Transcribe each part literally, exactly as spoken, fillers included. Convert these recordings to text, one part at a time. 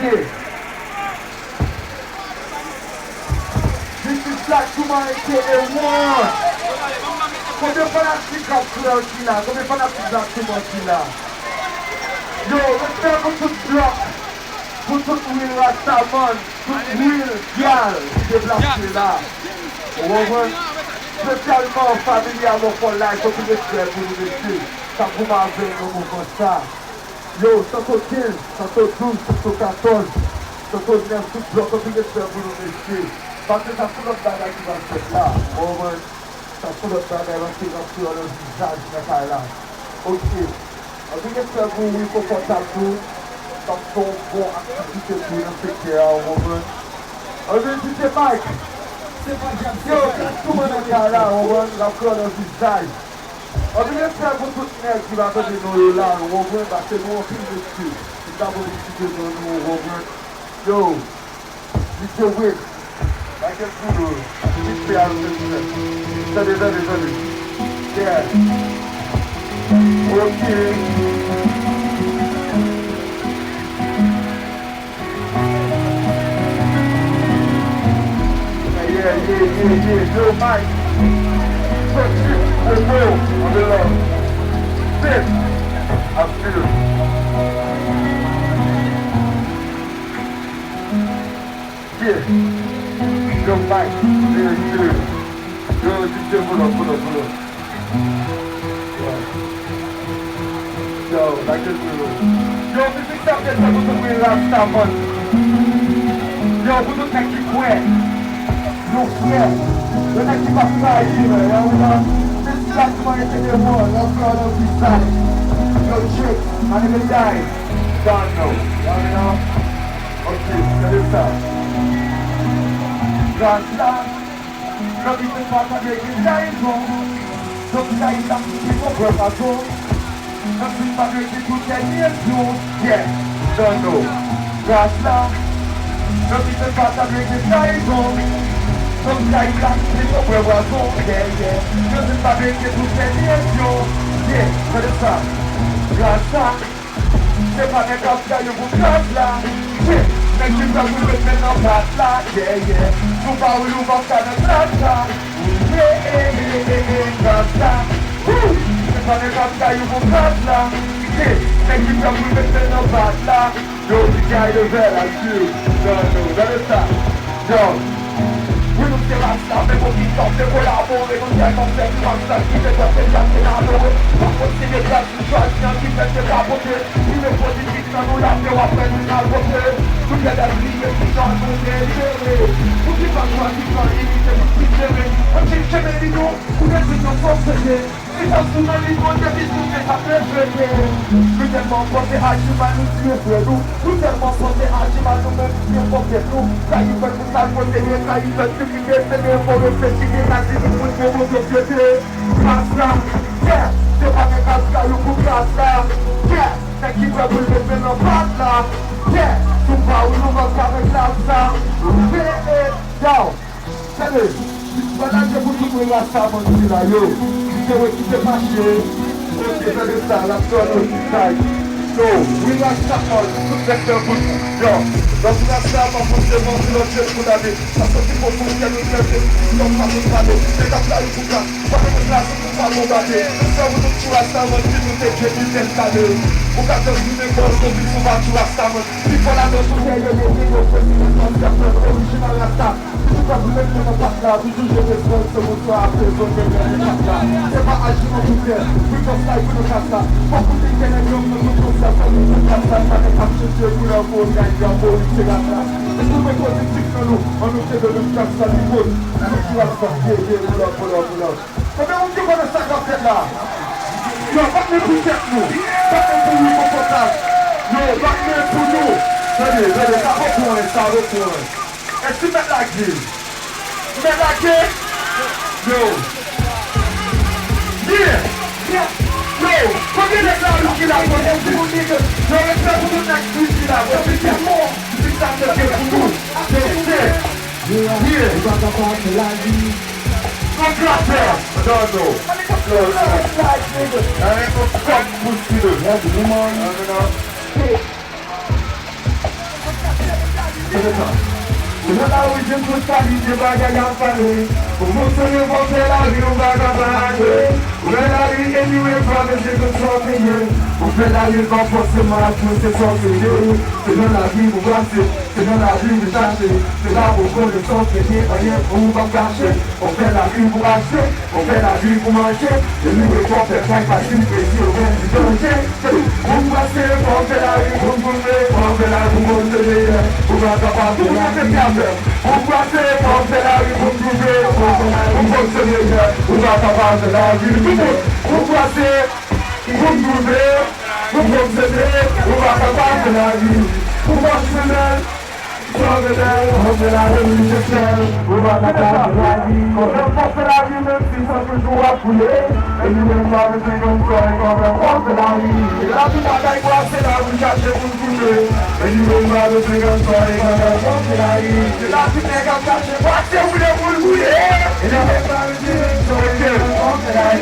This is Black Humanity Award. Konbyen fanatik rap kreyòl ki la? Konbyen fanatik Black Humanity la? Yo, respè pou tout Block, pou tout Will Rastaman, tout Will Gyal ki deplase la. Ou konprann? Espesyalman fanmi a Mòfò Live, anpil respè pou nou mesye k ap goumen avè nou nan mouvman sa. Yo, Santo kenz, Santo douz, Santo katòz, Santo nèf, tout Block, anpil respè pou nou mesye. Paske sa se lòt bagay ki pral fèt la. Ou konprann? Sa se lòt bagay, paske n ap fè nan vizaj nan kay la. Oke. Anpil respè pou ou, wi, konfòtab tou. N ap fè yon bon aktivite tou nan sektè a, ou konprann? Anpil D J Mike. Yo, tout moun nan kay la, ou konprann? N ap fè nan vizaj. Anpil respè pou tout nèg ki pa tande non yo la, ou konprann, paske nou anpil mesye, nou ta pou site non nou, ou konprann. Yo, D J Wade, Michael Kudo, Big P al Vincent. Tande, tande, tande. Yeah. Ok. Yeah, yeah, yeah, yeah. Yo, Mike. Soti, Bobo, on the love. Fifth, I feel. Yeah. Yo, Mike. Yeah, yeah. Yo, D J, pull up, pull up, pull up. Yo, like this, bro. Yo, mizik sa fèt pou tout wi Rastaman. Yo, pou tout nèg ki kwè. Nou frè. Yo nèg ki pa trayi, man. Yo, wi, non. This is Black Humanity Award. Yo, frè, yo, bizay. Yo, Drake, my nigga die. Don, no. Yo, wi, non. Ok, gade sa. Gras la. Nan mizik pa tande gen trayizon. Donk trayizon ki poko bwè pwazon. Nan mizik pa tande gen tout tèt yezyon. Yeah, Don, no. Gras la. Nan mizik pa tande gen trayizon. Donk trayizon ki poko bwè pwazon. Yeah, yeah. Nan mizik pa tande gen tout tèt yezyon. Yeah, gade sa. Gras la. Se pa nèg k ap trayi pou gras la. Yeah. Nèg ki pran pou l met men nan pat la. Yeah, yeah. Nou pa ou nou p ap ka nan gras la. Yeah, yeah, yeah, yeah, yeah, gras la. Woo! Se pa nèg k ap trayi pou gras la. Yeah. Nèg ki pran pou l met men nan pat la. Yo, P T I level, I feel. Yo, yo, gade sa. Yo. Wi, nou se ras la, men pou ki sa w te kolabore, nou tèlman fè pou ras la ki te pèse, sa te adore. Fòk kontinye gras nou chwazi an ki fè te kapote. Li repoze. Nan nou lave w ap wè nou nan kote. Nou pèd bliye kijan nou te libere. Pou ki pa chwazi pran inite pou ki sere. Ann chèche meri nou pou retwit nan sosyete. Li fè sou nan li bon depi sou se sa te fete. Nou tèlman panse aji mal nou tiye frè nou. Nou tèlman panse aji mal nou menm tiye pwòp tèt nou. Ka yi fèt pou sal posede, ka yi fèt pou ki desede. Fò reflechi, gen sa di nou moun bon bon sosyete. Gras la, yeah, se pa nèg k ap trayi pou gras la, yeah. Nèg ki prè pou l met men nan pat la. Yeah, si w pa ou nou p ap ka avèk laj sa. Yeah, yeah. Yo, tande, m pral lage pou tout mwen Rastaman ki la yo. Ki te wè ki te fache. Ok, tande sa, l ap fè nou ti kay. Yo, wi Rastaman, tout nèg fè bout. Yo, lòt Rastaman pou se bon, pou lòt je pou lave. Sa soti pou pou fè nou trete. Lòt pa pou pale. Nèg ap la yo pou ka. Pa pou plas. Sa konbate, sa pou tout ti Rastaman ki nou te dwe di tèt kale. Ou ka jwenn nou nenpòt kote sou pa ti Rastaman. Pi fò ladan sou tè yo, yo gen yo fè si nan sans k ap fè orijinal Rasta. Toujou pa pou leve nan pat la, toujou jete sòl se moun sa ap bezwen gen lè nan pat la. Se pa aji an pou fè, wi fòs la pou nou kasa. Fòk ou te gen nèg yo nan tout konsyans an nou tout kasa, sa nèg ap chèche pou lè pou gade yon politik ras la. Retwouve pozitif nan nou, an nou te de nou kasa li bon. Nou ti Rasta, ye, ye, pull up, pull up, pull up. Konbyen moun ki konnen sa k ap fèt la? Yo, bat men pou tèt nou. Bat men pou nou konfòtab. Yo, bat men pou nou. Tande, tande, sa vo pou anyen, sa vo pou anyen. Èske mèt lage? Mèt lage? Yo. Yeah. Yo, konbyen nèg la wi ki la pou nou? Yo, respè pou tout nèg ki la. Yo, respè pou tout nèg ki la. Respè pou tout nèg ki la. Yeah. Yeah. Kontrafè. Non, non. Non, non. Nan yon kòb pou Spider. Non, non. Se nan lari jenn tout kalite bagay ap pale. Pou fonksyone, fò w fè lari, ou pa ka pa ale. Ou fè lari anyway, pa bezwen konn sa w te ye. Ou fè lari pa fòseman ap jwe se sa w te ye. Se nan lari pou pase, se nan lari pou chache. Se la pou konnen sa w te ye, anyen pou ou p ap kache. Ou fè lari pou achte, ou fè lari pou manje. Anyway, fò w fè kay, pa di plezi, ou fè di danje. Pou pase, fò w fè lari, pou pwouve, fò w fè lari, pou monte meyè. Ou pa ka pa fè lari. Pou pase, fò w fè lari, pou pwouve, fò w fè lari, pou monte meyè. Ou pa ka pa fè lari. Pou pase, pou pwouve, pou monte meyè. Ou pa ka pa fè lari. Pou pase, Fò w fè lari, fò w fè lari, fò w fè lari, fò w fè lari, fò w fè lari, menm si san toujou ap koule. Anyway, m pa bezwen konn sa e kanmenm, fò w fè lari. Lavi pa kay kwase la pou chache moun koule. Anyway, m pa bezwen konn sa e kanmenm, fò w fè lari. Lavi nèg ap chache, kwase ou vle pou l koule. Anyway, m pa bezwen konn sa e kanmenm, fò w fè lari.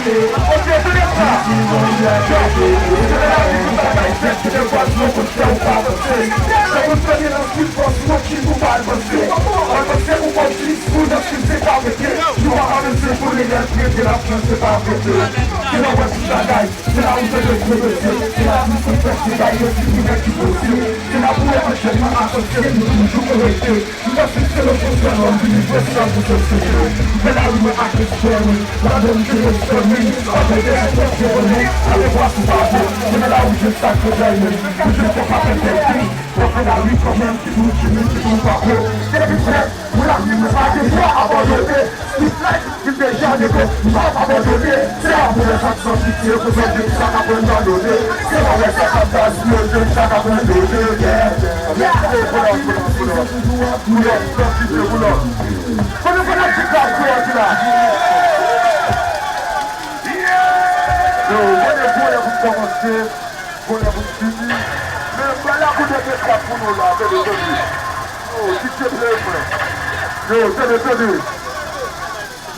Ok, tande sa. Yo, se la vi tout bagay fèt, se de fwa sou yon kout fè ou pa panse. Se pou fè nan street fòs, ou ki pou pa panse. Mwen panse ou konn diskou nan street se pa vre. Yo pa pa mesye pou li lè prete la pran se pa vre. Se nan wè tout bagay, se la ou se de gwo mesye. Se la vi sou fèt, se bay yo si pou nèg ki posib. Se la pou wè anchènman asanse, nou toujou konekte. M pa sipte nan fon sèlman, m vini fè sa pou sòsyete. M fè lari mwen ak respè, wi. Ladan m se respè, wi. Anpil de sipòte, wi. Ale vwa sou pavo. Se nan lari jèn sa k fè jay, wi. Toujou fò pa pèdi, wi. Fò fè lari kanmenm, ki tou timiz, ki tou pa gwo. Depi frè, pou lari mwen pa gen dwa abandone. Street life, vin deja nègo, m p ap abandone. Se la pou lè sa k san pitye, pou sa k ap pran nan done. Se pa wè sa k ap gaspiye, sa k ap pran done. Yeah, yeah. Konnen fanatik la, konnen fanatik la. Yo, konnen pou lè pou kòmanse, konnen pou fini. Men m pral la pou de twa pou nou la, tande, tande. Yo, D J play mwen. Yo, tande, tande.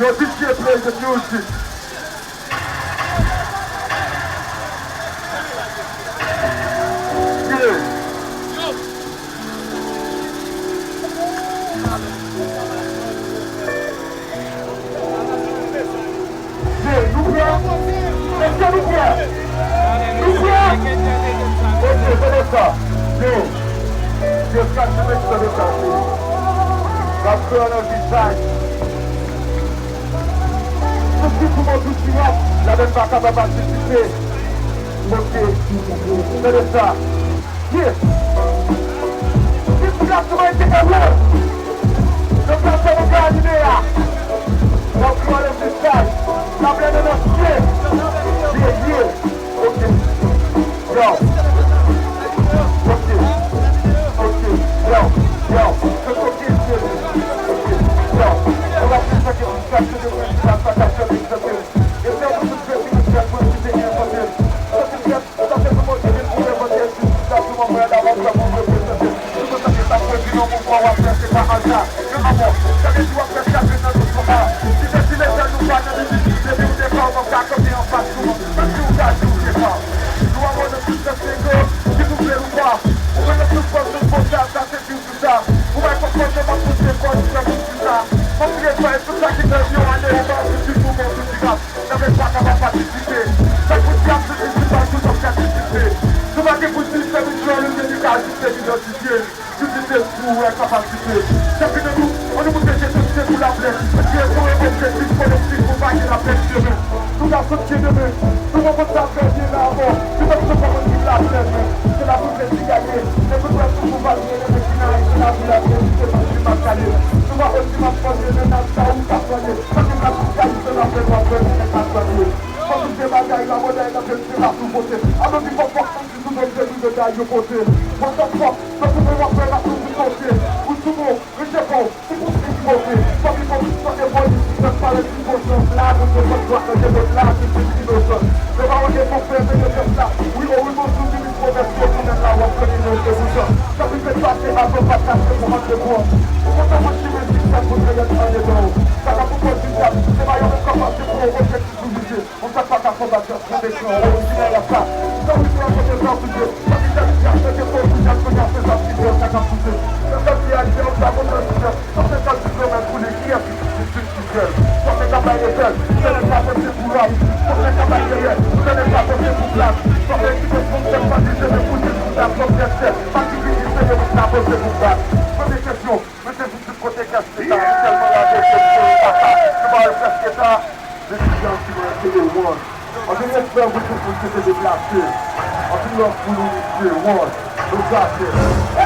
Yo, D J play the music. Yeah. Yeah, nou prè? Èske nou prè? Nou prè? Ok, tande sa. Yo. Yo, sa se mèt tande sa. N ap fè nan vizaj. Tout ki pou mwen tou ti rap, la menm pa kapab patisipe. Ok. Tande sa. Yeah. This is not the way to the world. Yo pral fè nou gade a. N ap pran le freestyle. N ap lè nan ansye. Yeah, yeah. Ok. Yo. Ok. Ok. Yo. Yo. Ok, ok, ok. Ok. Yo. On va tout faire que vous sachiez de quoi il s'agit, ça, ça, ça, ça, ça. E fè pou tout pèp ki nou fè pwofite enfòme. Sa se fèt, sa se pou Bondye vin pou lè Bondye di sa pou mwen, mwen la mwen pran pou reprezante. Tout sa ki ta pwodui nan mouvman w ap fè, se pa aza. Men anmò, sa vle di w ap fè chak jou nan tout moman. Si se ti lefè nou pa nan limit, depi w dekò, mwen ka kanpe anfas ou. Menm si w ka di w se pa. Nou abòne tout fèt se yo, ki nou vle nou pa. Ou konnen tout fòs nou pote a, sa se di w sa. Ou bay konpòtman pou se kò nou fè moun di sa. Fòk li netwaye tout sa ki fè yon ane ou pa sou ti pou bon sou ti rap. Nan men pa kapab patisipe. Fè pou ti ap sou ti pa tout ap patisipe. Nou pa gen pou di fè nou jwenn ou gen li ka asiste idantifye. Tout ti se pou wè kapasite. Chak de nou, an nou moute je tout se pou laplè. Paske pou yon objektif kolektif pou pa gen laplè demen. Nou ka sot je demen. Nou pa konn sa fè byen la avò. Nou pa konn sa konn di laplè men. Se la pou Ti gade, se pou wè sou pou valye, le mèt ki nan ayisyen la pou la byen, se pou di m ap gade. Sou pa oti m ap fòse, men nan sa ou ka fòse. Paske m ap di ayisyen la fè w ap fè, men pa fòse. Fòk ou se bagay la, mòdèl la fè se la pou pote. Alò di fòk fòk konn di sou dòt de tou de gay yo pote. Mwen fòk fòk, fòk ou wè w ap fè la pou di pote. Ou sou bon, rete bon. Se pou se ki pote, fòk li konn sa e polis, fèk parèt ki konsyans la, pou se fòk dwa nan debòd la, se plis inosan. Yo pa wè efò fè, men yo fè sa. Wi, o wi, bon, sou ti lis pwomès yo, pou nèg la w ap konnen non se pou sa. Sa ki fèt pase avan pa t kache pou antre pran. Ou kontan mwen chire zizak pou trayèt andedan w. Sa ka pou kòz zizak, se pa yon moun k ap pase pou yon objektif pou vize. Yon sa k pa ka konbat, yon ekran, orijinal ap sa. Sa w di a kote sa w kouche. Sa ki fè ti a fè ke fò w kouche ak kounye a se sa ki fè w sa k ap pouse. Nan fè ti a di a ou sa kontan kouche. Sa se sa ki fè w mèt koule kiyès ki sou sou sou jèl. Fòk nèg la bay lepèl. Fè nèg la pote pou lòm. Fòk nèg la bay dèyè. Fè nèg la pote pou plas. Fòk nèg ki te fon fè pati se men koute pou dat kòm dèstè. Pati ki di se yo ki ta pote pou bat. Premye kesyon. Mete pitit kote kès se ta. Nou tèlman radote pou yo papa. Nou pa wè prèske ta. Men ti jan ti mwen se de wòl. Anpil respè pou tout moun ki te deplase. Anpil love pou nou mesye. Wòl. Nou kraze.